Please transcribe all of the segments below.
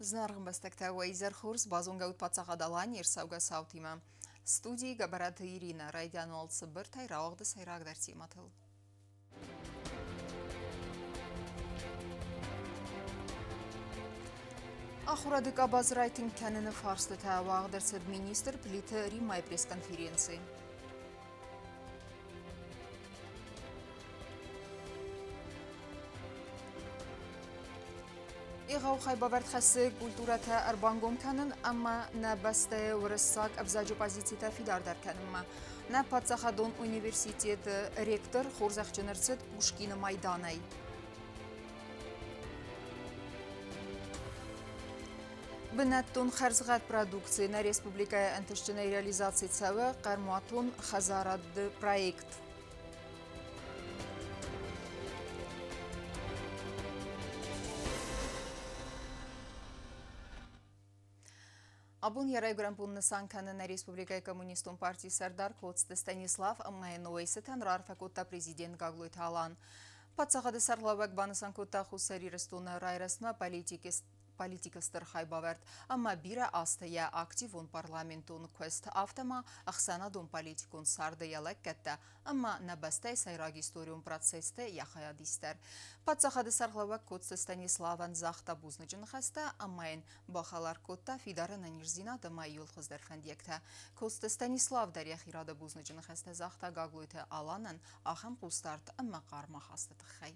Зынаргъ ӕмбӕстӕгтӕ, уӕ изӕр хорз, базонгӕ ут Паддзахад Аланийы ӕрцӕугӕ цаутимӕ. Студийы Гӕбӕраты Иринӕ, райдиан уал цыбыртӕй рауагъды сӕйрагдӕр темӕтыл. Ахуырады къабаз райтынг кӕныны фарстытӕ уагъд ӕрцыд министр Плиты Риммӕйы пресс-конференцийы. Егъау хайбавӕрд хӕссы культурӕтӕ ӕрбангом кӕнын ӕмӕ нӕ бӕстӕйы уырыссаг ӕвзаджы позицитӕ фидардӕр кӕнынмӕ. Нӕ паддзахадон университеты ректор хорзӕхджын ӕрцыд Пушкины майданӕй. Бынӕттон хӕрзгъӕд продукци нӕ республикӕйы ӕнтыстджынӕй реализаци цӕуы хъӕрмуатон хӕдзарады проект. Абон йӕ райгуырӕн бон нысан кӕны нӕ республикӕйы Коммунистон партийы сӕрдар Коцты Станислав ӕмӕ йын уый цытӕн раарфӕ кодта президент Гаглойты Алан. Паддзахады сӕргълӕууӕг банысан кодта Хуссар Ирыстоны райрӕзтмӕ политикы политикы стыр хайбавӕрд ӕмӕ бирӕ азты йӕ активон парламентон куыст, афтӕ ма ӕхсӕнадон-политикон царды йӕ лӕггӕдтӕ ӕмӕ нӕ бӕстӕйы сӕйраг историон процессты йӕ хайадист дӕр. Паддзахады сӕргълӕууӕг Коцты Станиславӕн загъта бузныджы ныхӕстӕ ӕмӕ йын бахӕлар кодта фидар ӕнӕниздзинад ӕмӕ иууыл хуыздӕр фӕндиӕгтӕ. Коцты Станислав дӕр йӕхи рады бузныджы ныхӕстӕ загъта Гаглойты Аланӕн ахӕм хъусдард ӕмӕ хъарм ахасты тыххӕй.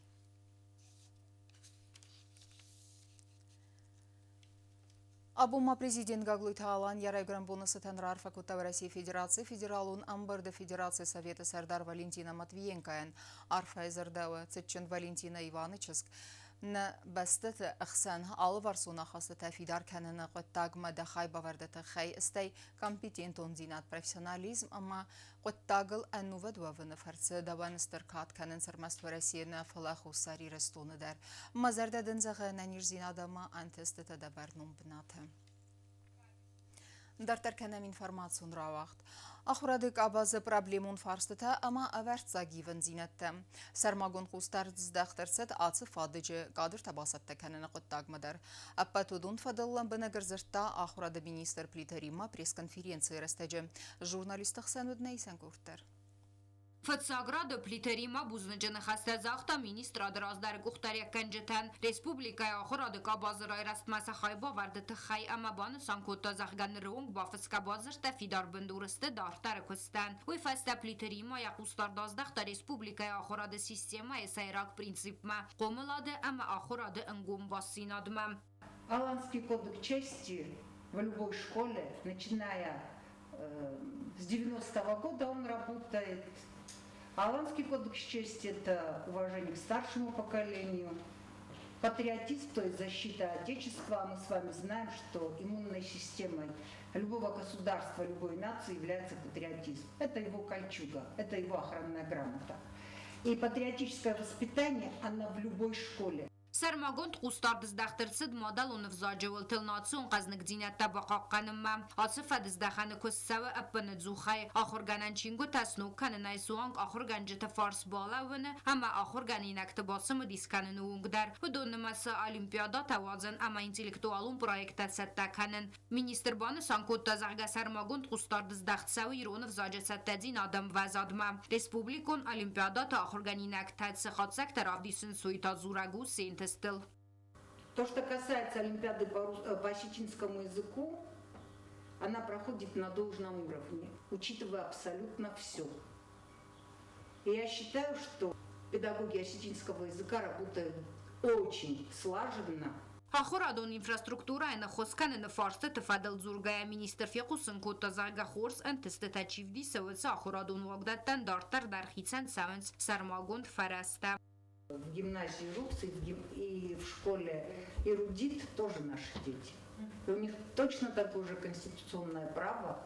Абон ма президент Гаглойты Алан йӕ райгуырӕн боны цытӕн раарфӕ кодта Уӕрӕсейы Федерацийы Федералон ӕмбырды Федерацийы Советы сӕрдар Валентина Матвиенкойӕн. Арфӕйы дзырдӕуы цытджын Валентина Иваны чызг нӕ бӕстӕты ӕхсӕн алыварсон ахастытӕ фидар кӕныны хъуыддагмӕ дӕ хайбавӕрды тыххӕй, стӕй компетентондзинад, профессионализм ӕмӕ Хъуыддагыл ӕнувыд уӕвыны фӕрцы дӕуӕн стыр кад кӕнынц ӕрмӕст Уӕрӕсейы нӕ, фӕлӕ Хуссар Ирыстоны дӕр. Мӕ зӕрдӕ дын зӕгъы ӕнӕниздзинад ӕмӕ ӕнтыстытӕ дӕ бӕрнон бынаты. Дарддӕр кӕнӕм информацион рауагъд. Ахуырады къабазы проблемон фарстытӕ ӕмӕ ӕвӕрццаг ивындзинӕдтӕ. Сӕрмагонд хъусдард здӕхт ӕрцыд ацы фадыджы кадртӕ бацӕттӕ кӕныны хъуыддагмӕ дӕр. Ӕппӕт уыдон фӕдыл лӕмбынӕг ӕрдзырдта ахуырады министр Плиты Римма пресс-конференцийы рӕстӕджы. Журналистты хсӕн уыд нӕ исӕн къорд дӕр. Фыццаг рады Плиты Римма бузныджы ныхӕстӕ загъта министрады раздӕры къухдариуӕггӕнджытӕн республикӕйы ахуырады къабазы райрӕзтмӕ сӕ хайбавӕрды тыххӕй ӕмӕ банысан кодта, зӕгъгӕ, ныры онг бафысгӕ бадзырдтӕ фидар бындур сты дарддӕры куыстӕн. Уый фӕстӕ Плиты Римма йӕ хъусдард аздӕхта республикӕйы ахуырады системӕйы сӕйраг принципмӕ, хъомылады ӕмӕ ахуырады ӕнгом бастдзинадмӕ. Аланский кодек чести в любой школе, начиная с 90-го года он работает. Аланский кодекс чести – это уважение к старшему поколению, патриотизм, то есть защита Отечества. Мы с вами знаем, что иммунной системой любого государства, любой нации является патриотизм. Это его кольчуга, это его охранная грамота. И патриотическое воспитание, оно в любой школе. Сӕрмагонд хъусдард здӕхт ӕрцыд мадӕлон ӕвзаджы уылтыл национ хъӕзныгдзинӕдтӕ бахъахъхъӕнынмӕ. Ацы фӕдыздӕхӕны куыст цӕуы ӕппынӕдзухӕй. Ахуыргӕнӕн чингуытӕ сног кӕнынӕй суанг ахуыргӕнджыты фарс балӕууыны ӕмӕ ахуыргӕнинӕгты бацымыдис кӕныны онг дӕр. Уыдон нымӕцы олимпиадӕтӕ уадзын ӕмӕ интеллектуалон проекттӕ цӕттӕ кӕнын. Министр банысан кодта, зӕгъгӕ, сӕрмагонд хъусдард здӕхт цӕуы ирон ӕвзаджы цӕттӕдзинад ӕмвӕзадмӕ. Республикон олимпиадӕты ахуыргӕнинӕгтӕ цы хатдзӕгтӕ равдисынц, уый та дзурӕг у се нтыстыл. То, что касается Олимпиады по осетинскому языку, она проходит на должном уровне, учитывая абсолютно все. И я считаю, что педагоги осетинского языка работают очень слаженно. Ахуырадон инфраструктурӕйӕн ӕххуыс кӕныны фарстыты фӕдыл дзургӕйӕ министр фехъусын кодта, зӕгъгӕ, хорз ӕнтыстытӕ чи вдисы, уыцы ахуырадон уагдӕттӕн дарддӕр дӕр хицӕн цӕуынц сӕрмагонд фӕрӕзтӕ. В гимназии Рукс и в школе Эрудит тоже наши дети. И у них точно такое же конституционное право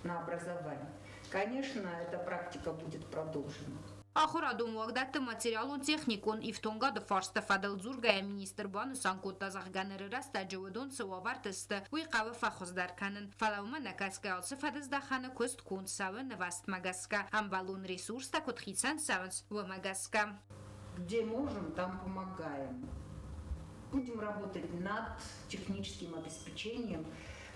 на образование. Конечно, эта практика будет продолжена. Ахуырадон уагдӕтты материалон-техникон ифтонгады фарсты фӕдыл дзургӕйӕ министр банысан кодта, зӕгъгӕ, ныры рӕстӕджы уыдон цы уавӕрты сты, уый хъӕуы фӕхуыздӕр кӕнын. Фӕлӕ уымӕ нӕ кӕсгӕ ацы фӕдыздӕхӕны куыст конд цӕуы нывӕстмӕ гӕсгӕ, ӕмбӕлон ресурстӕ куыд хицӕн цӕуынц, уымӕ гӕсгӕ. Где можем, там помогаем. Будем работать над техническим обеспечением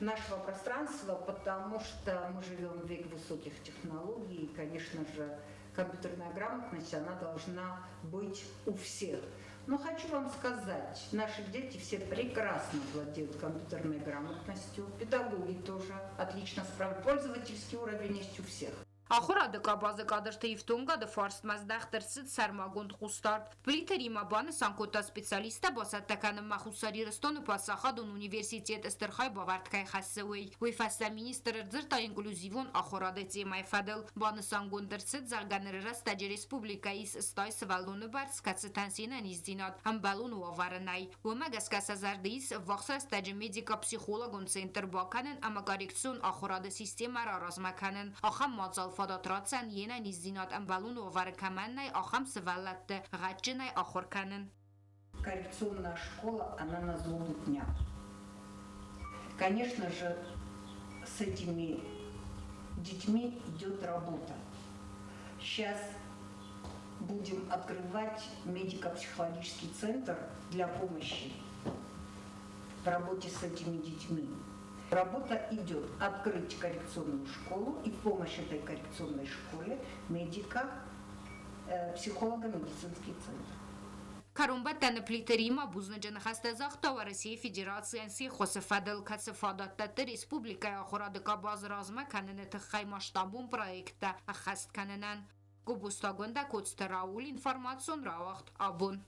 нашего пространства, потому что мы живем в век высоких технологий, и, конечно же, компьютерная грамотность, она должна быть у всех. Но хочу вам сказать, наши дети все прекрасно владеют компьютерной грамотностью, педагоги тоже отлично справляются, пользовательский уровень есть у всех. Ахуырады къабазы кадрты ифтонгады фарстмӕ здӕхт ӕрцыд сӕрмагонд хъусдард. Плиты Римма банысан кодта, специалисттӕ бацӕттӕ кӕнынмӕ Хуссар Ирыстоны паддзахадон университет стыр хайбавӕрд кӕй хӕссы, уый. Уый фӕстӕ министр ӕрдзырдта инклюзивон ахуырады темӕйы фӕдыл. Банысангонд ӕрцыд, зӕгъгӕ, ныры рӕстӕджы республикӕйы ис 80 сывӕллоны бӕрц, кӕцытӕн се нӕниздзинад ӕмбӕлон уавӕры нӕй. Уымӕ гӕсгӕ сӕ зӕрды ис ӕввахс рӕстӕджы медико-психологон центр бакӕнын ӕмӕ коррекцион ахуырады системӕ раразмӕ кӕнын. Ахӕм мадзал фадат ратдзӕн йе нӕниздзинад ӕмбӕлон уавӕры кӕмӕн нӕй, ахӕм сывӕллӕтты гъӕдджынӕй ахуыр кӕнын. Коррекционная школа, она на злобу дня. Конечно же, с этими детьми идет работа. Сейчас будем открывать медико-психологический центр для помощи в работе с этими детьми. Работа идет. Открыть коррекционную школу и в помощь этой коррекционной школе медико, психолого-медицинский центр. Кӕронбӕттӕны Плиты Римма бузныджы ныхӕстӕ загъта Уӕрӕсейы Федерацийӕн се ххуысы фӕдыл, кӕцы фадат дӕтты республикӕйы ахуырады къабаз размӕ кӕныны тыххӕй масштабон проекттӕ ӕххӕст кӕнынӕн. Гобозты Агуындӕ, Коцты Рауль, информацион рауагъд «Абон».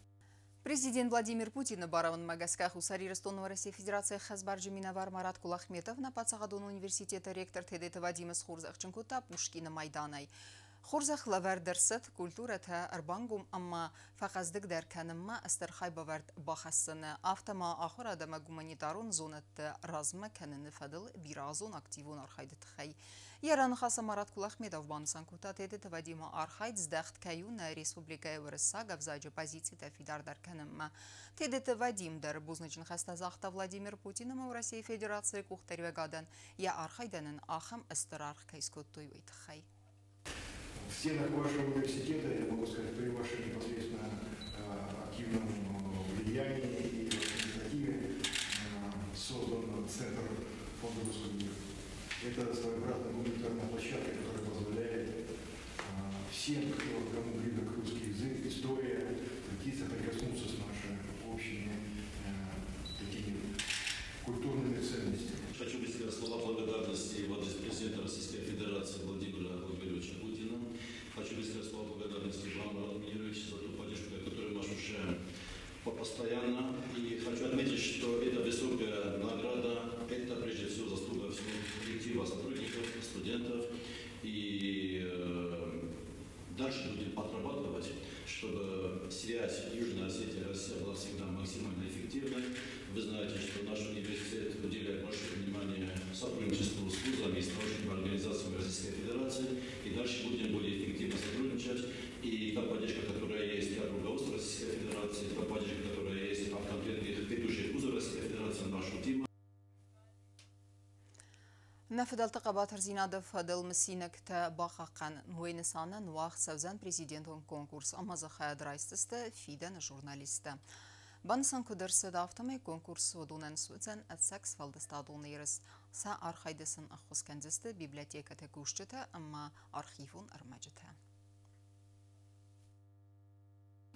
Президент Владимир Путины барамындмӕ гӕсгӕ Хуссар Ирыстоны Уӕрӕсейы Федерацийы ӕххӕстбарджын минӕвар Марат Кулахметов нӕ паддзахадон университеты ректор Тедеты Вадимы схорзӕхджын кодта Пушкины майданӕй. Хорзӕх лӕвӕрд ӕрцыд культурӕтӕ ӕрбангом ӕмӕ фӕхъӕздыгдӕр кӕнынмӕ стыр хайбавӕрд бахӕссыны, афтӕ ма ахуырад ӕмӕ гуманитарон зонӕдты размӕ кӕныны фӕдыл бирӕазон активон архайды тыххӕй. Йӕ раныхасы Марат Кулахметов банысан кодта, Тедеты Вадимы архайд здӕхт кӕй у нӕ республикӕйы уырыссаг ӕвзаджы позицитӕ фидардӕр кӕнынмӕ. Тедеты Вадим дӕр бузныджы ныхӕстӕ загъта Владимир Путин ӕмӕ Уӕрӕсейы Федерацийы къухдариуӕгадӕн йӕ архайдӕн ын ахӕм стыр аргъ кӕй скодтой, уый тыххӕй. В стенах вашего университета, я могу сказать, при вашем непосредственно активном влиянии и инициативе создан Центр фонда «Русский мир». Это своеобразная гуманитарная площадка, которая позволяет всем, кто, кому близок русский язык, история, прийти соприкоснуться с нашими общими такими культурными ценностями. Хочу высказать слова благодарности в адрес президента Российской Федерации Владимира Владимировича Путина. Хочу высказать слова благодарности вам, Марат Минирович, за ту поддержку, которую мы ощущаем постоянно. И хочу отметить, что эта высокая награда – это прежде всего заслуга всего коллектива сотрудников, студентов. И дальше будем отрабатывать, чтобы связь Южной Осетии и России была всегда максимально эффективной. Вы знаете, что наш университет уделяет большое внимание сотрудничеству с вузами и с научными организациями Российской Федерации. И дальше будем более эффективно сотрудничать. И та поддержка, которая есть от руководства Российской Федерации, та поддержка, которая есть от конкретных ведущих вузов Российской Федерации, наша тема. Нӕ фыдӕлты хъӕбатырдзинады фӕдыл мысинӕгтӕ бахъахъхъӕнын, уый нысанӕн уагъд цӕудзӕн президентон конкурс ӕмӕ дзы хайад райсдзысты фидӕны журналисттӕ. Банысан куыд ӕрцыд, афтӕмӕй конкурс уыдонӕн суыдзӕн ӕцӕг сфӕлдыстадон ерыс. Сӕ архайды сын ӕххуыс кӕндзысты библиотекӕты кусджытӕ ӕмӕ архивон ӕрмӕджытӕ.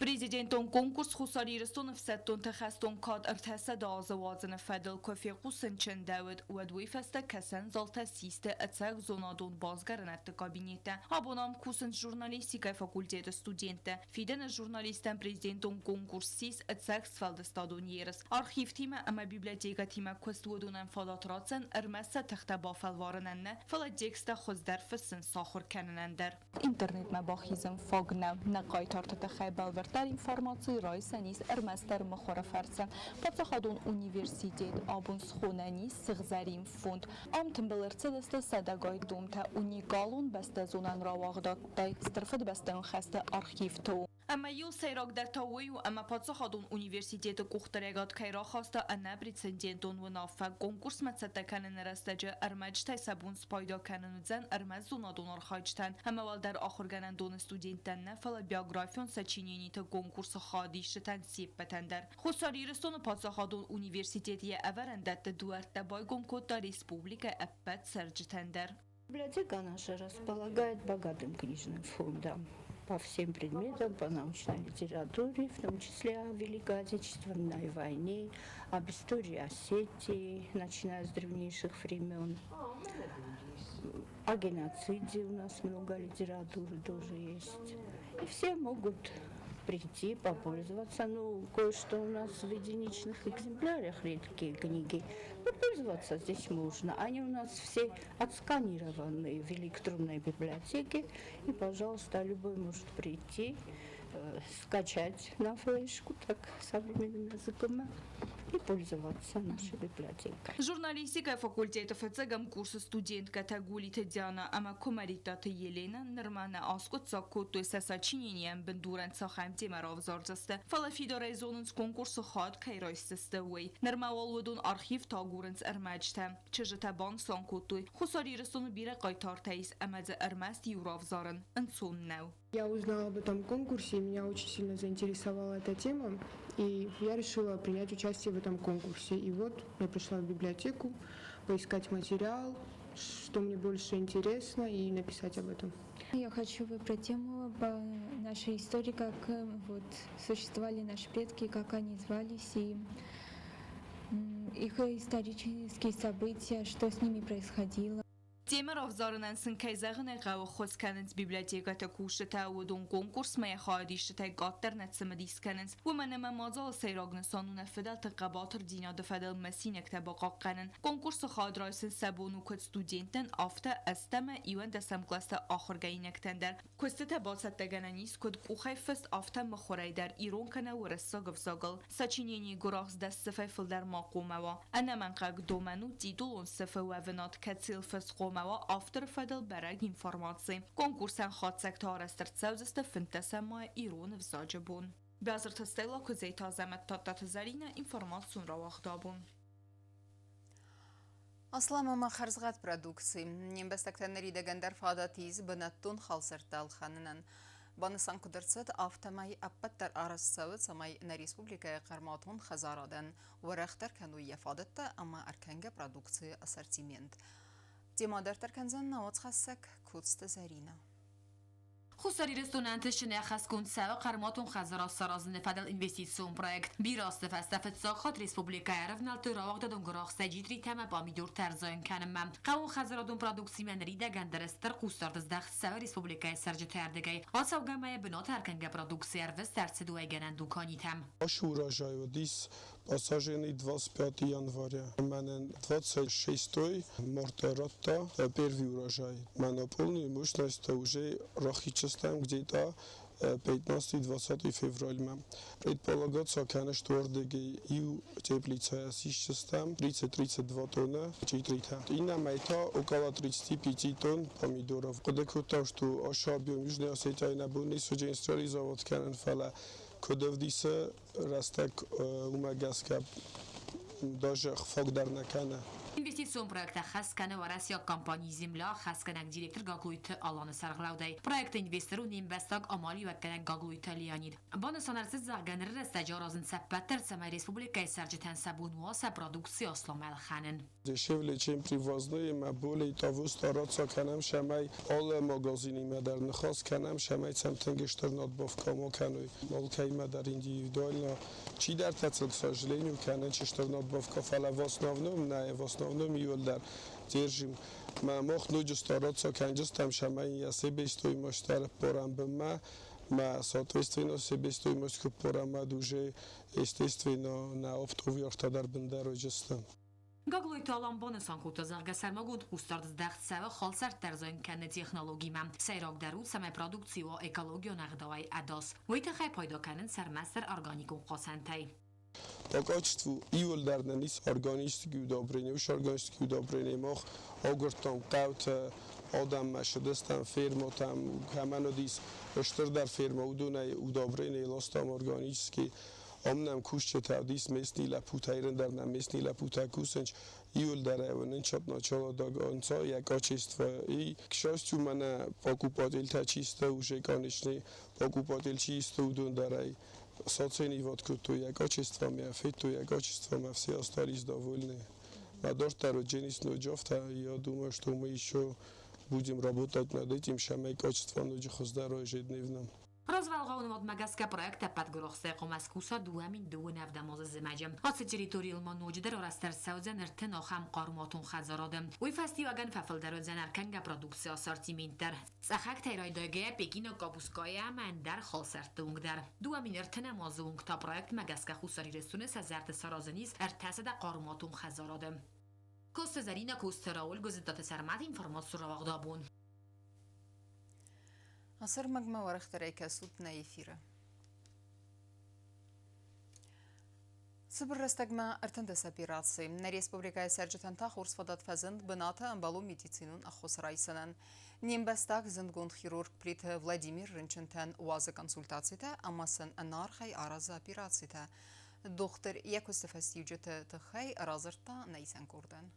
Президентон конкурс Хуссар Ирыстоны ӕфсӕддонты хӕстон кад 300 азы уадзыны фӕдыл куы фехъусын чындӕуыд, уӕд уый фӕстӕ кӕсӕн залтӕ систы ӕцӕг зонадон базгӕрӕнӕдты кабинеттӕ. Абон ам кусынц журналистикӕйы факультеты студенттӕ. Фидӕны журналисттӕн президентон конкурс ссис ӕцӕг сфӕлдыстадон ерыс. Архивтимӕ ӕмӕ библиотекӕтимӕ куыст уыдонӕн фадат ратдзӕн ӕрмӕст сӕ тыхтӕ бафӕлварынӕн нӕ, фӕлӕ тексттӕ хуыздӕр фыссын сахуыр кӕнынӕн дӕр. Интернетмӕ бахизын фаг нӕу. Нӕ хъайтарты тыххӕй бӕлвырддӕр информаци райсӕн ис ӕрмӕстдӕр мыхуыры фӕрцы. Паддзахадон университет абон схонӕн ис сыгъзӕрин фонд. Ам тымбыл ӕрцыдысты сӕдӕгай домтӕ уникалон бӕстӕзонӕн рауагъдадтӕй Стыр Фыдыбӕстӕйон хӕсты архивты. Ӕмӕ иу сӕйрагдӕр та уый у, ӕмӕ паддзахадон университеты къухдариуӕгад кӕй рахаста ӕнӕпрецедентон уынаффӕ: конкурсмӕ цӕттӕ кӕныны рӕстӕджы ӕрмӕджытӕй сӕ бон спайда кӕнын уыдзӕн ӕрмӕст зонадон архайджытӕн ӕмӕ уӕлдӕр ахуыргӕнӕндоны студенттӕн нӕ, фӕлӕ биографион сочинениты конкурсы хайадисджытӕн се ппӕтӕн дӕр. Хуссар Ирыстоны паддзахадон университет йӕ ӕвӕрӕндӕтты дуӕрттӕ байгом кодта республикӕйы ӕппӕт цӕрджытӕн дӕр. Библиотека наша располагает богатым книжным фондом по всем предметам, по научной литературе, в том числе о Великой Отечественной войне, об истории Осетии, начиная с древнейших времен. О геноциде у нас много литературы тоже есть. И все могут прийти, попользоваться. Ну, кое-что у нас в единичных экземплярах, редкие книги. Но пользоваться здесь можно. Они у нас все отсканированы в электронной библиотеке. И, пожалуйста, любой может прийти, скачать на флешку, так современным языком, и пользоваться нашей библиотекой. Журналистикӕйы факультеты фыццӕгӕм курсы студенткӕтӕ Гулиты Диана ӕмӕ Куымӕридтаты Еленӕ нырма нӕ аскъуыддзаг кодтой, сӕ сочиненийӕн бындурӕн цахӕм темӕ равзардзысты, фӕлӕ фидарӕй зонынц, конкурсы хайад кӕй райсдзысты, уый. Нырма уал уыдон архивты агурынц ӕрмӕджытӕ. Чызджытӕ банысан кодтой, Хуссар Ирыстоны бирӕ хъайтартӕ ис ӕмӕ дзы ӕрмӕст иу равзарын ӕнцон нӕу. Я узнала об этом конкурсе, и меня очень сильно заинтересовала эта тема, и я решила принять участие в этом конкурсе. И вот я пришла в библиотеку поискать материал, что мне больше интересно, и написать об этом. Я хочу выбрать тему по нашей истории, как вот существовали наши предки, как они звались, и их исторические события, что с ними происходило. Темӕ равзарынӕн сын, кӕй зӕгъын ӕй хъӕуы, ӕххуыс кӕнынц библиотекӕты кусджытӕ, уыдон конкурсмӕ йӕ хайадисджытӕй къаддӕр нӕ цымыдис кӕнынц, уымӕн ӕмӕ мадзалы сӕйраг нысан у нӕ фыдӕлты хъӕбатырдзинады фӕдыл мысинӕгтӕ бахъахъхъӕнын. Конкурсы хайад райсын сӕ бон у куыд студенттӕн, афтӕ ӕстӕм ӕмӕ 11-ӕм кълӕсты ахуыргӕнинӕгтӕн дӕр. Куыстытӕ бацӕттӕгӕнӕн ис куыд къухӕй фыст, афтӕ мыхуырӕй дӕр ирон кӕнӕ уырыссаг ӕвзагыл. Сочиненийы гуырахст 10 сыфӕй фылдӕр ма хъуамӕ уа. Ӕнӕмӕнгхъӕуӕг домӕн у титулон сыфы уӕвынад, кӕцыйыл фыст хъуамӕ уа авторы фӕдыл бӕрӕг информаци. Конкурсӕн хатдзӕгтӕ арӕзт ӕрцӕудзысты 15 майы, ирон ӕвзаджы бон. Базырты Стелла, Куыдзейты Азӕмӕт, Тадтаты Зӕринӕ, информацион рауагъдабон. Аслам ӕмӕ хӕрзгъӕд продукци. Не мбӕстӕгтӕн ныридӕгӕн дӕр фадат ис бынӕттон халсӕрттӕ ӕлхӕнынӕн. Банысан куыд ӕрцыд, афтӕмӕй ӕппӕт дӕр арӕзт цӕуы, цӕмӕй нӕ республикӕйы хъӕрмуатон хӕдзарадӕн уӕрӕхдӕр кӕной йӕ фадӕттӕ ӕмӕ ӕркӕнгӕ продукцийы ассортимент. Темӕ дарддӕр кӕндзӕн нӕ уацхӕссӕг Коцты Зӕринӕ. Хуссар Ирыстонӕн ӕнтыстджын ӕххӕстгонд цӕуы хъӕрмуатон хӕдзарад саразыны фӕдыл инвестицион проект. Бирӕ азты фӕстӕ фыццаг хатт республикӕйы ӕрӕвнӕлдтой рауагъдадон гуырахстӕй джитритӕ ӕмӕ пъамидортӕ ӕрзайын кӕнынмӕ. Хъӕууон хӕдзарадон продукцимӕ ныридӕгӕн дӕр стыр хъусдард здӕхт цӕуы республикӕйы цӕрджыты ӕрдыгӕй. Ацӕугӕ мӕйы бынаты ӕркӕнгӕ продукци ӕрвыст ӕрцыд уӕйгӕнӕн дуканитӕм. Ашы урожай уыдис посаженный 25 января. Мӕнӕн 26 марта радта первый урожай. Мӕ на полную мощность уже рахизтыстӕм где-то 15-20 февральмӕ. Предполагаться, конечно, ардыгӕй иу теплицӕйӕ сисдзыстӕм 30-32 тоннӕ джитритӕ. Иннӕ мӕй та около 35 тонн помидоров. Хъуыды кодтам, что ашы объем Южной Осетияйы нӕ бон ницы реализовать кӕнын, фӕлӕ куыд ӕвдисы рӕстӕг, уымӕ гӕсгӕ даже фаг дӕр нӕ кӕны. Инвестицион проект ӕххӕст кӕны уӕрӕсейаг компани «Земля» ӕххӕстгӕнӕг директор Гаглойты Аланы сӕргълӕудӕй. Проекты инвестор у не мбӕстаг амалиуӕггӕнӕг Гаглойты Леонид. Банысан ӕрцыд, зӕгъгӕ, ныры рӕстӕджы аразынц ӕппӕт дӕр, цӕмӕй республикӕйы цӕрджытӕн сӕ бон уа сӕ продукци аслам ӕлхӕнын. Дешевле, чем привозные, ӕмӕ более того стараться кӕнӕм, цӕмӕй алы магазинимӕ дӕр ныхас кӕнӕм, цӕмӕй сӕм тынг стыр надбавка ма кӕной. Алкӕимӕ дӕр индивидуально. Чидӕртӕ сыл, к сожалению, кӕнынц стыр надбавка, фӕлӕ в основном нӕ, в основном иуылдӕр держим. Мӕ мах ноджы стараться кӕнджыстӕм, цӕмӕй йӕ себестоимость дӕр ӕппарӕм бынмӕ, мӕ, соответственно, себестоимость куы ӕппарӕм, уӕд уже, естественно, нӕ оптовый ӕргътӕ дӕр бындӕр уыдзысты. Гаглойты Алан банысан кодта, зӕгъгӕ, сӕрмагонд хъусдард здӕхт цӕуы халсӕрттӕ ӕрзайын кӕныны технологимӕ. Сӕйрагдӕр у, цӕмӕй продукци уа экологион ӕгъдауӕй ӕдас. Уый тыххӕй пайда кӕнынц ӕрмӕстдӕр органикон хъацӕнтӕй. По качеству иуылдӕр нын ис органические удобрения. Уыцы органические удобрения мах агуырдтам хъӕуты. Адӕммӕ цыдыстӕм фермӕтӕм, кӕмӕн уыдис стырдӕр фермӕ, уыдонӕй удобрение ластам органический. Ам нӕм кусджытӕ уыдис местный лӕппутӕ, ирон дӕр нӕм местный лӕппутӕ кусынц. Иуылдӕр уынын от начала до конца йӕ качество. И, к счастью, мӕнӕ покупательтӕ чи сты, уже конечный покупатель чи сты, уыдон дӕр ӕй оценивать кодтой йӕ качествомӕ, федтой йӕ качествомӕ, все остались довольны. А дарддӕр уыдзӕнис ноджы афтӕ, я думаю, что мы еще будем работать над этим, цӕмӕй качество ноджы хуыздӕр уа ежедневно. Развӕлгъау нымадмӕ гӕсгӕ проект ӕппӕт гуырахстӕй хъуамӕ скуса 2027 азы зымӕджы. Ацы территорийыл ма ноджыдӕр арӕзт ӕрцӕудзӕн 30 ахӕм хъӕрмуатон хӕдзарады. Уый фӕстиуӕгӕн фӕфылдӕр уыдзӕн ӕркӕнгӕ продукцийы ассортимент дӕр. Цъӕхӕгтӕй райдайгӕйӕ пекинаг къабускайӕ ӕмӕ ӕндӕр халсӕртты онг дӕр. 2030 азы онг та проектмӕ гӕсгӕ Хуссар Ирыстоны сӕ зӕрды саразын ис 300 хъӕрмуатон хӕдзарады. Коцты Зӕринӕ, Коцты Рауль, Гуызыттаты Сӕрмӕт, информацион рауагъд Абон. Ацы ӕрмӕгмӕ уӕрӕхдӕрӕй кӕсут нӕ эфиры. Цыбыр рӕстӕгмӕ 13 операци. Нӕ республикӕйы цӕрджытӕн та хорз фадат фӕзынд бынаты ӕмбӕлон медицинон ӕххуыс райсынӕн. Не мбӕстаг зындгонд хирург Плиты Владимир рынчынтӕн уадзы консультацитӕ ӕмӕ сын ӕнӕаргъӕй аразы операцитӕ. Дохтыр йӕ куысты фӕстиуджыты тыххӕй радзырдта нӕ исӕн къордӕн.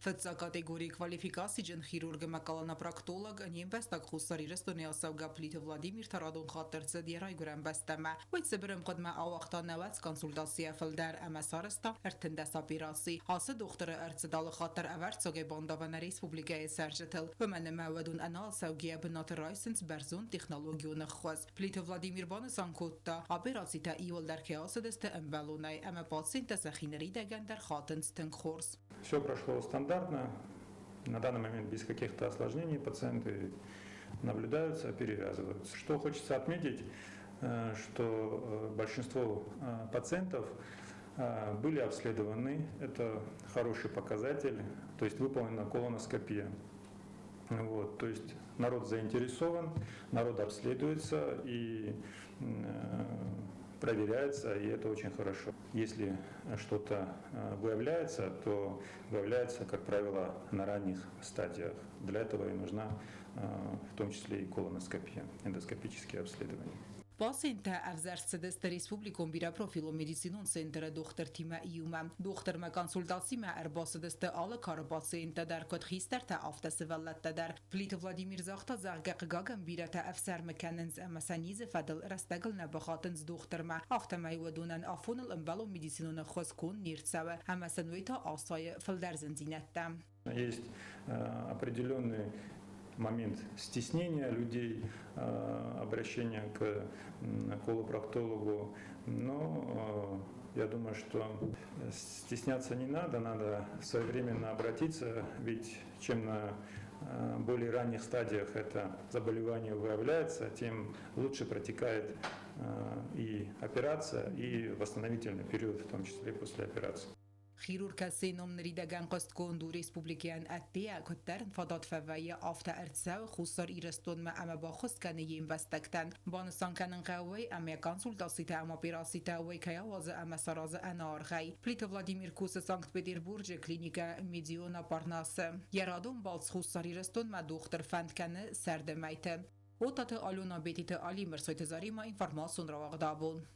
Фыццаг категорийы квалификациджын хирург ӕмӕ колонопроктолог, не мбӕстаг Хуссар Ирыстоны ацӕугӕ Плиты Владимир та радон хатт ӕрцыд йӕ райгуырӕн бӕстӕмӕ. Уый цыбыр ӕмгъуыдмӕ ауагъта 90 консультацийӕ фылдӕр ӕмӕ сарӕзта 13 операци. Ацы дохтыры ӕрцыд алы хатт дӕр ӕвӕрццагӕй бандава нӕ республикӕйы цӕрджытыл. Уымӕн ӕмӕ уӕдон ӕнӕацӕугӕйӕ бынаты райсынц бӕрзонд технологион ӕххуыс. Плиты Владимир банысан кодта, операцитӕ иуылдӕр кӕй ацыдысты ӕмбӕлонӕй ӕмӕ пациенттӕ сӕхи ныридӕгӕн дӕр хатынц тынг хорз. Все прошло стандартно. На данный момент без каких-то осложнений пациенты наблюдаются, перевязываются. Что хочется отметить, что большинство пациентов были обследованы. Это хороший показатель, то есть выполнена колоноскопия. Вот, то есть народ заинтересован, народ обследуется и проверяется, и это очень хорошо. Если что-то выявляется, то выявляется, как правило, на ранних стадиях. Для этого и нужна в том числе и колоноскопия, эндоскопические обследования. Пациенттӕ ӕвзӕрст цыдысты республикон бирӕпрофилон медицинон центры дохтыртимӕ иумӕ. Дохтырмӕ консультацимӕ ӕрбацыдысты алы кары пациенттӕ дӕр, куыд хистӕртӕ, афтӕ сывӕллӕттӕ дӕр. Плиты Владимир загъта, зӕгъгӕ, хъыгагӕн, бирӕтӕ ӕфсӕрмы кӕнынц ӕмӕ сӕ низы фӕдыл рӕстӕгыл нӕ бахатынц дохтырмӕ. Афтӕмӕй уыдонӕн афоныл ӕмбӕлон медицинон ӕххуыс конд не рцӕуы ӕмӕ сын уый та асайы фылдӕр зындзинӕдтӕ. Есть определенный момент стеснения людей, обращения к колопроктологу, но я думаю, что стесняться не надо, надо своевременно обратиться, ведь чем на более ранних стадиях это заболевание выявляется, тем лучше протекает и операция, и восстановительный период, в том числе после операции. Хирург кӕцыйы ном ныридӕгӕн хъуыстгонд у республикӕйӕн ӕддейӕ, куыддӕр ын фадат фӕвӕййы, афтӕ ӕрцӕуы Хуссар Ирыстонмӕ ӕмӕ баххуыс кӕны йе мбӕстӕгтӕн. Банысан кӕнын хъӕуы уый, ӕмӕ консультацитӕ ӕмӕ операцитӕ уый кӕй ауадзы ӕмӕ саразы ӕнӕаргъӕй. Плиты Владимир кусы Санкт-Петербурджы клиникӕ Медиона Парнасы. Йӕ радон балц Хуссар Ирыстонмӕ дохтыр фӕнд кӕны сӕрды мӕйты. Отаты Алена, Бетиты Али, Мӕрсойты Заремӕ, информацион рауагъд Абон.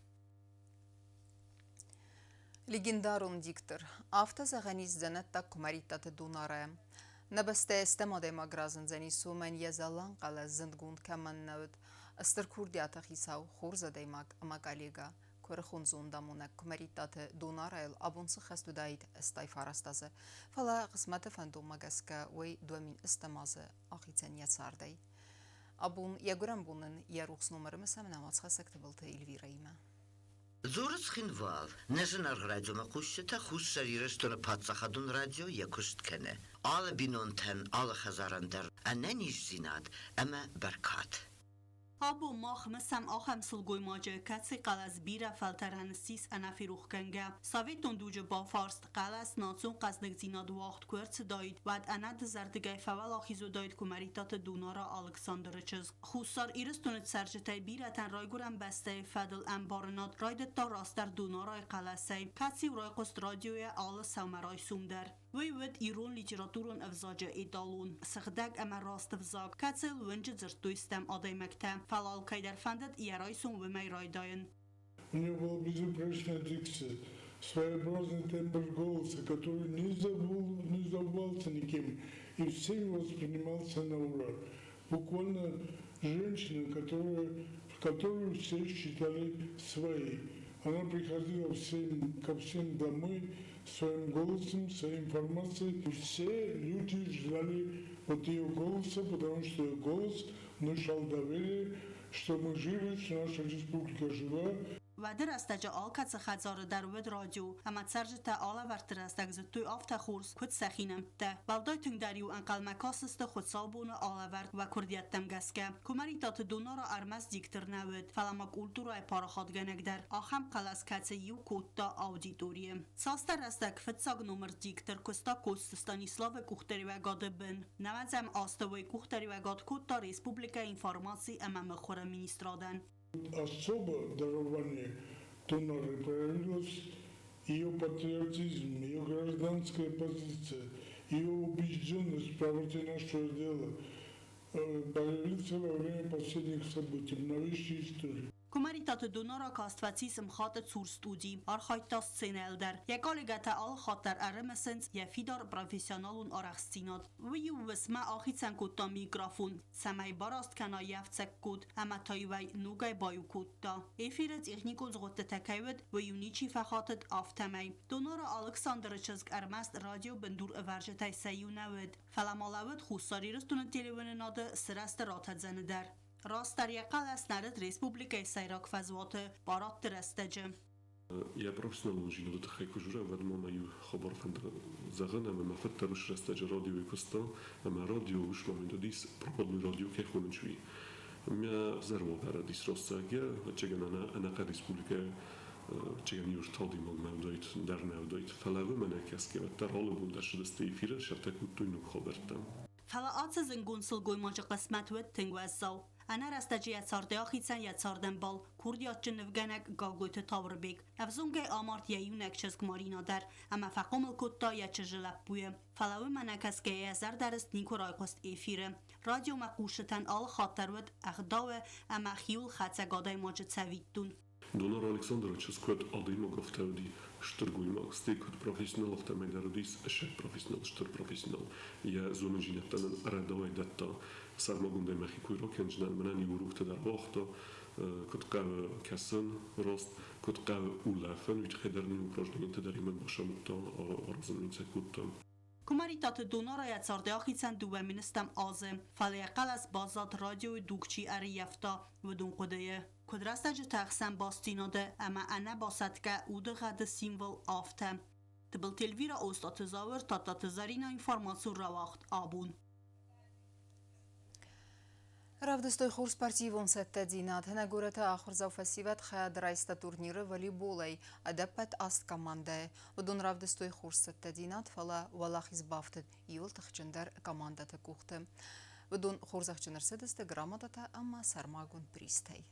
Легендарон диктор. Афтӕ зӕгъӕн ис дзӕнӕттаг Куымӕридтаты Дунарӕ. Нӕ бӕстӕйы стӕм адӕймаг разындзӕнис, уымӕн йӕ зӕлланг хъӕлӕс зындгонд кӕмӕн нӕ уыд, стыр курдиаты хицау, хорз адӕймаг ӕмӕ коллегӕ, куырыхон зондамонӕг Куымӕридтаты Донарайыл абон цы хӕст уыдаид 89 азы, фӕлӕ хъысмӕты фӕндонмӕ гӕсгӕ уый 2008 азы ахицӕн йӕ цардӕй. Абон йӕ гуырӕн бон ын йӕ рухс ном ӕрымысӕм нӕ уацхӕссӕг Тыбылты Эльвирӕимӕ. Дзуры Цхинвал. Нӕ зынаргъ радиомӕхъусджытӕ Хуссар Ирыстоны паддзахадон радио йӕ куыст кӕны. Алы бинонтӕн, алы хӕдзарӕн дӕр ӕнӕниздзинад ӕмӕ бӕркад. Абон мах мысӕм ахӕм сылгоймаджы, кӕцы хъӕлӕс бирӕ фӕлтӕрӕн ссис ӕнӕферохгӕнгӕ. Советон дуджы бафарст хъӕлӕс национ хъӕздыгдзинад уагъд куы ӕрцыдаид, уӕд ӕнӕдызӕрдыгӕй фӕуӕлахиз уыдаид Куымӕридтаты Дунара Алыксандры чызг. Хуссар Ирыстоны цӕрджытӕй бирӕтӕн райгуырӕн бӕстӕйы фӕдыл ӕмбарынад райдыдта растдӕр Дунарайы хъӕлӕсӕй, кӕцы-иу райхъуыст радиойӕ алы сӕумӕрайсом дӕр. Уый уыд ирон литературон ӕвзаджы эталон, сыгъдӕг ӕмӕ раст ӕвзаг, кӕцыйыл уынджы дзырдтой стӕм адӕймӕгтӕ, фӕлӕ алкӕйдӕр фӕндыд йӕ райсом уымӕй райдайын. У нее была безупречная дикция, своеобразный тембр голоса, который не забыл, не забывался никем и всеми воспринимался на ура. Буквально женщина, которую все считали своей. Она приходила ко всем домой своим голосом, своей информацией. И все люди ждали от ее голоса, потому что ее голос внушал доверие, что мы живы, что наша республика жива. Уӕды рӕстӕджы алкӕцы хӕдзары дӕр уыд радио, ӕмӕ цӕрджытӕ алӕвӕрдты рӕстӕг зыдтой афтӕ хорз, куыд сӕхи нӕмттӕ. Уӕлдай тынгдӕр-иу ӕнхъӕлмӕ кастысты хуыцаубоны алӕвӕрд уӕ куырдиӕттӕм гӕсгӕ. Куымӕридтаты Донара ӕрмӕст диктор нӕ уыд, фӕлӕ ма культурӕйы парахатгӕнӕг дӕр, ахӕм хъӕлӕс кӕцы иу кодта аудиторийы. Цасдӕр рӕстӕг фыццаг номыр диктор куыста Коцты Станиславы къухдариуӕгады бын. Нӕуӕдзӕм азты уый къухдариуӕгад кодта республикӕйы информаци ӕмӕ мыхуыры министрадӕн. Особо дарование Донары проявилось ее патриотизм, ее гражданская позиция, ее убежденность в правоте нашего дела появился во время последних событий в новейшей истории. Куымӕридтаты Донара каст фӕцис МХАТ-ы цур студи, архайдта сценӕйыл дӕр. Йӕ коллегӕтӕ алы хатт дӕр ӕрымысынц йӕ фидар профессионалон арӕхстдзинад. Уый-иу уысммӕ ахицӕн кодта микрофон, цӕмӕй бараст кӕна йӕ ӕфцӕггот, ӕмӕ та-иу ӕй ногӕй баиу кодта. Эфиры техникон згъуыдтытӕ кӕй уыд, уый-иу ничи фӕхатыд, афтӕмӕй. Донара Алыксандры чызг ӕрмӕст радиобындур ӕвӕрджытӕй сӕ иу нӕ уыд, фӕлӕ ма лӕууыд Хуссар Ирыстоны телеуынынады сырӕзты ратӕдзӕны дӕр. Растдӕр йӕ хъӕлӕс нӕрыд республикӕйы сӕйраг фӕзуаты парадты рӕстӕджы. Йӕ профессионалон тыххӕй куы дзурӕм, уӕд ма мӕ иу хабар фӕнды зӕгъын, ӕмӕ мӕ фыд дӕр уыцы рӕстӕджы радиойы куыста, ӕмӕ радио уыцы момент уыдис проводной радио кӕй хонынц, уый. Мӕ зӕрвавӕр уыдис рӕстӕгӕ, ӕвӕццӕгӕн, ӕнӕхъӕн республикӕйы ӕвӕццӕгӕн иу ӕртадимаг нӕ уыдаид, дӕр нӕ уыдаид. Фӕлӕ уымӕ нӕ кӕсгӕ, уӕддӕр алы бон дӕр цыдысты эфиры, сӕртӕ кодтой ног хабӕрттӕ. Фӕлӕ ацы зынгон сылгоймаджы хъысмӕт уыд тынг уӕззау. Ӕнӕрӕстӕджы йӕ цардӕй ахицӕн йӕ цардӕмбал, курдиатджын нывгӕнӕг Гаглойты Тауырбег. Ӕвзонгӕй амард йӕ иунӕг чызг Марина дӕр ӕмӕ фӕхъомыл кодта йӕ чызджы лӕппуйы. Фӕлӕ уымӕ нӕ кӕсгӕйӕ йӕ зӕрдӕрыст никуы райхъуыст эфиры. Радиомӕ хъусджытӕн алы хатт дӕр уыд ӕгъдауы ӕмӕ хиуылхӕцӕг адӕймаджы цӕвиттон. Донар Александры чызг куыд адӕймаг, афтӕ уыди стыр гоймаг, стӕй куыд профессионал, афтӕмӕй дӕр уыдис ӕцӕг профессионал, стыр профессионал. Йӕ зонындзинӕдтӕ нын рӕдауӕй дӕтта. Сӕрмагондӕй мӕхи кой ракӕндзынӕн, мӕнӕн иу уроктӕ дӕр уагъта, куыд хъӕуы кӕсын раст, куыд хъӕуы улӕфын, уый тыххӕй дӕр нын упражнениятӕ дӕр имӕн бацамыдта, аразын нын сӕ кодта. Куымӕридтаты Донарайӕ цардӕй ахицӕн 2 000-ӕм азы, фӕлӕ йӕ хъӕлӕс баззад радиойы дуг чи ӕрыййӕфта, уыдон хъуыдыйы. Куыд рӕстӕджыты ӕхсӕн бастдзинады ӕмӕ ӕнӕбасӕтгӕ удыгъӕды символ, афтӕ. Тыбылты Эльвира, Остъаты Зауыр, Тадтаты Зӕринӕ, информацион рауагъд «Абон». Равдыстой хорз спортивон цӕттӕдзинад. Нӕ горӕты ахуырдзау фӕсивӕд хайад райста турниры волейболӕй ӕдӕппӕт аст командӕйы. Уыдон равдыстой хорз цӕттӕдзинад, фӕлӕ уӕлахиз бафтыд иууыл тыхджындӕр командӕты къухты. Уыдон хорзӕхджын ӕрцыдысты грамотатӕ ӕмӕ сӕрмагонд призтӕй.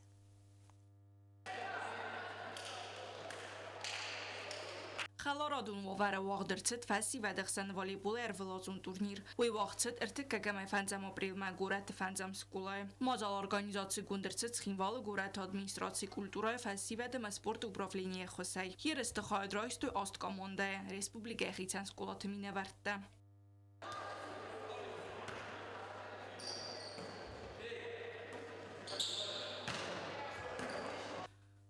Хӕларадон уавӕры уагъд ӕрцыд фӕсивӕды хсӕн волейболы ӕрвылазон турнир. Уый уагъд цыд 35 апрелмӕ горӕты фӕндзӕм скъолайы. Мадзал организацигонд ӕрцыд Цхинвалы горӕты администрацийы культурӕйы, фӕсивӕды ӕмӕ спорты управленийы ӕххуысӕй. Ерысты хайад райстой аст командӕйы, республикӕйы хицӕн скъолаты минӕвӕрттӕ.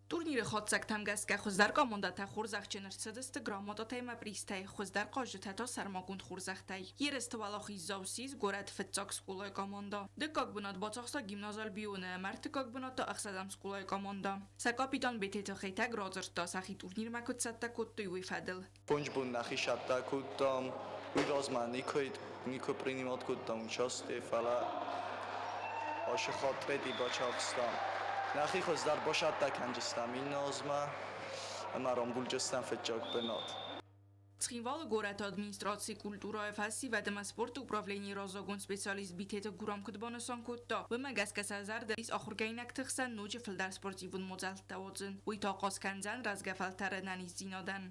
Турниры хатдзӕгтӕм гӕсгӕ хуыздӕр командӕтӕ хорзӕхджын ӕрцыдысты грамотатӕ ӕмӕ призтӕй, хуыздӕр хъазджытӕ та сӕрмагонд хорзӕхтӕй. Ерысты уӕлахиздзау ссис горӕты фыццаг скъолайы командӕ. Дыккаг бынат бацахста гимназ Альбионы ӕмӕ ӕртыккаг бынат та ӕхсӕзӕм скъолайы командӕ. Сӕ капитан Бететы Хетӕг радзырдта, сӕхи турнирмӕ куыд цӕттӕ кодтой, уый фӕдыл. 5 бон нӕхи цӕттӕ кодтам, уый размӕ никуы принимать кодтам участие, фӕлӕ ацы хатт третий бацахстам. Нӕхи хуыздӕр бацӕттӕ кӕндзыстӕм иннӕ азмӕ ӕмӕ рамбулдзыстӕм фыццаг бынат. Цхинвалы горӕты администрацийы культурӕйы, фӕсивӕд ӕмӕ спорты управленийы раззагон специалист Битеты Гурам куыд банысан кодта, уымӕ гӕсгӕ сӕ зӕрды ис ахуыргӕнинӕгты хсӕн ноджы фылдӕр спортивон мадзӕлттӕ уадзын. Уый та ахъаз кӕндзӕн рӕзгӕ фӕлтӕры ӕнӕниздзинадӕн.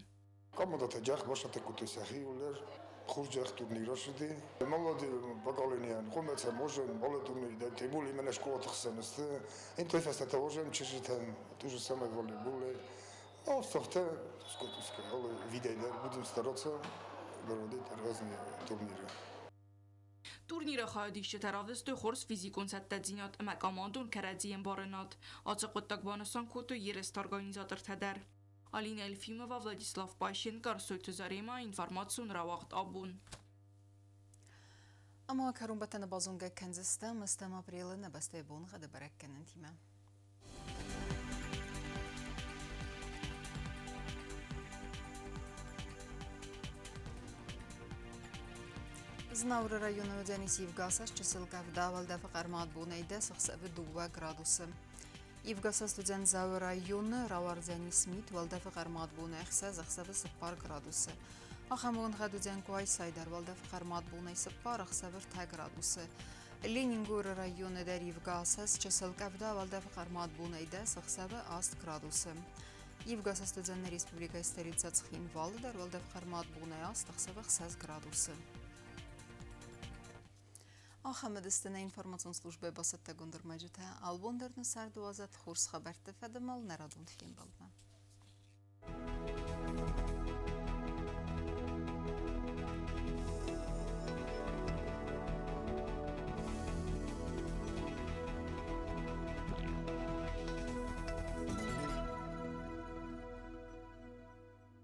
Командӕтӕ джах бацӕттӕ кодтой сӕхи иууылдӕр. Хорзӕх турнир ссыди. Молодые поколение, хъуымӕ можем, молодые турнир, тем более именно школаты хсӕн сты. Интой фӕстӕ тоже чызджытӕн, то же самое волейболе. Ну, сохтӕ, пускай, пускай, алы видӕй дӕр будем стараться проводить разные турниры. Турниры хайадисджытӕ равдыстой хорз физикон цӕттӕдзинад ӕмӕ командон кӕрӕдзиӕмбарынад. Ацы хъуыддаг банысан кодтой ерысты организатортӕ дӕр. Алина Елфимова, Владислав Пащенко, Арсойты Зарема, информацион рауагъд «Абон». Ӕмӕ кӕронбӕттӕны базонгӕ кӕндзыстӕм ӕстӕм апрелы нӕ бӕстӕйы боныгъӕды бӕрӕггӕнӕнтимӕ. Знауыры районы уыдзӕнис ивгӕ чысыл къӕвда, уӕлдӕфы хъӕрмад бонӕй 10, ӕхсӕвы 2 градусы. Ивгӕ уыдзӕн Дзауы районы, рауардзӕнис мит, уӕлдӕфы хъӕрмад бонӕй 6, ӕхсӕвы 4 градусы. Ахӕм боныгъӕд уыдзӕн Къуайсайы дӕр, уӕлдӕфы хъӕрмад бонӕй 4, ӕхсӕвы 3 градусы. Ленингоры районы дӕр ивгӕ чысыл къӕвда, уӕлдӕфы хъӕрмад бонӕй 10, ӕхсӕвы 8 градусы. Ивгӕ уыдзӕн нӕ республикӕйы столицӕ Цхинвалы дӕр, уӕлдӕфы хъӕрмад бонӕй 8, ӕхсӕвы 6 градусы. Ахӕм уыдысты нӕ информацион службӕйы бацӕттӕгонд ӕрмӕджытӕ. Албон дӕр нӕ царды уадзӕд хорз хабӕртты фӕдыл нӕ радон фембӕлдмӕ.